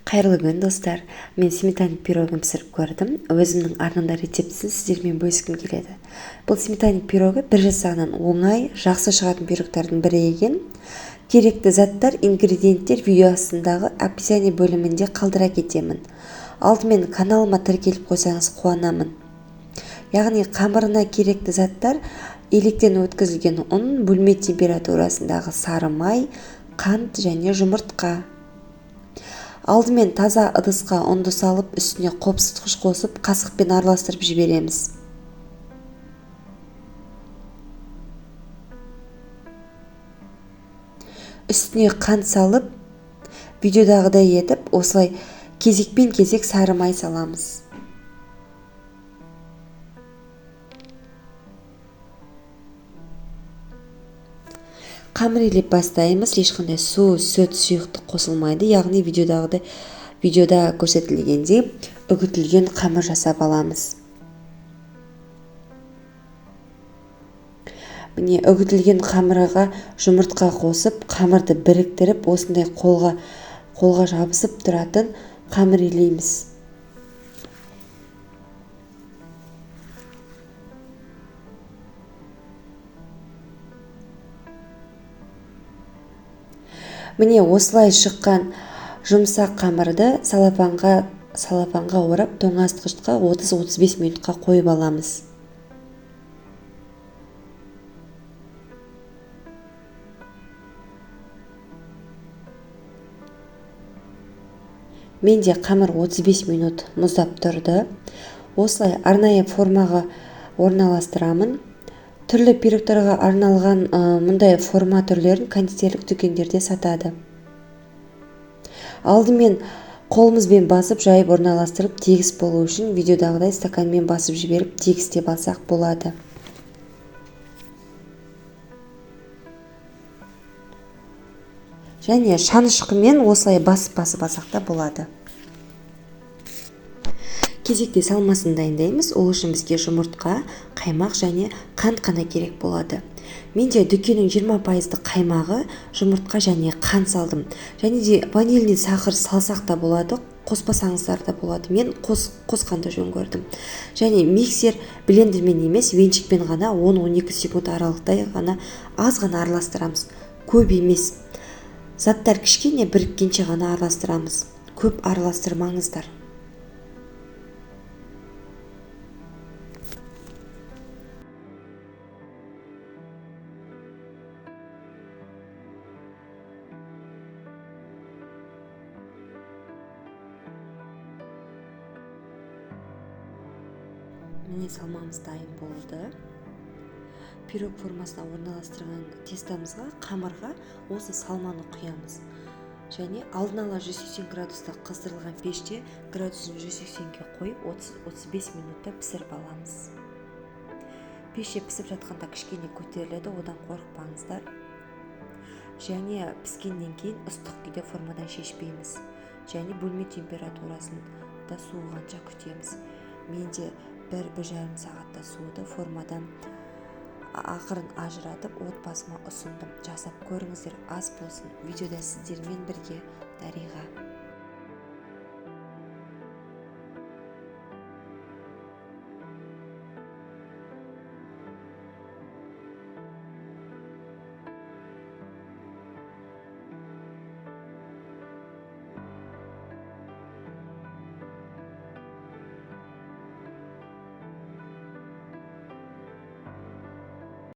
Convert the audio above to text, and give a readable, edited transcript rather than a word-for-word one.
Қайырлы күн, достар! Мен сметанник пирогын пісіріп көрдім. Өзімнің арнамда рецептісін сіздермен бөліскім келеді. Бұл сметанник пирогы бір жасағаннан оңай, жақсы шығатын пирогтардың бірі екен. Керекті заттар, ингредиенттер видео астындағы описание бөлімінде қалдыра кетемін. Алдымен каналыма тіркеліп қойсаңыз қуанамын. Яғни қамырына керекті заттар: електен өткізілген ұн, бөлме температурасындағы сары май, қант және жұмыртқа. Алдымен таза ыдысқа ұнды салып, үстіне қопсытқыш қосып, қасықпен араластырып жібереміз. Үстіне қант салып, видеодағыдай етіп, осылай кезекпен кезек сары май саламыз. Қамыр илеп бастаймыз, ешқандай су, сүт, сұйықтық қосылмайды, яғни видеода көрсетілгендей үгітілген қамыр жасап аламыз. Міне, үгітілген қамырға жұмыртқа қосып, қамырды біріктіріп, осындай қолға жабысып тұратын қамыр илейміз. Міне, осылай шыққан жұмсақ қамырды салапанға орап, тоңазытқышқа 30-35 минутқа қойып аламыз. Менде қамыр 35 минут мұздап тұрды. Осылай арнайы формаға орналастырамын. Түрлі пирогтарға арналған мұндай форма түрлерін кондитерлік дүкендерде сатады. Алдымен қолымызбен басып жайып орналастырып, тегіс болу үшін видеодағыдай стаканмен басып жіберіп тегістеп алсақ болады. Және шанышқымен осылай басып-басып алсақ та болады. Кезекте салмасын дайындаймыз. Ол үшін бізге жұмыртқа, қаймақ және қант қана керек болады. Менде дүкеннің 20% қаймағы, жұмыртқа және қант салдым. Және де ванильный сахар салсақ та болады, қоспасаңыздар да болады. Мен қосқанды жөн көрдім. Және миксер блендермен емес, венчикпен ғана 10-12 секунд аралықтай ғана аз ғана араластырамыз. Көп емес. Заттар кішкене біріккенше ғана араластырамыз. Көп араластырмаңыздар. Міне, салмамыз дайын болды. Пирог формасына орналастырған тестамызға, қамырға осы салманы құямыз. Және алдын ала 180 градуста қыздырылған пеште градусын 180-ге қойып, 30-35 минутта пісіріп аламыз. Пеште пісіп жатқанда кішкене көтеріледі, одан қорықпаңыздар. Және піскеннен кейін ыстық күйде формадан шешпейміз. Және бөлме температурасында суығанша күтеміз. Менде бір жарым сағатта суыды, формадан ақырын ажыратып отбасыма ұсындым. Жасап көріңіздер, ас болсын. Видеода сіздермен бірге Дариға.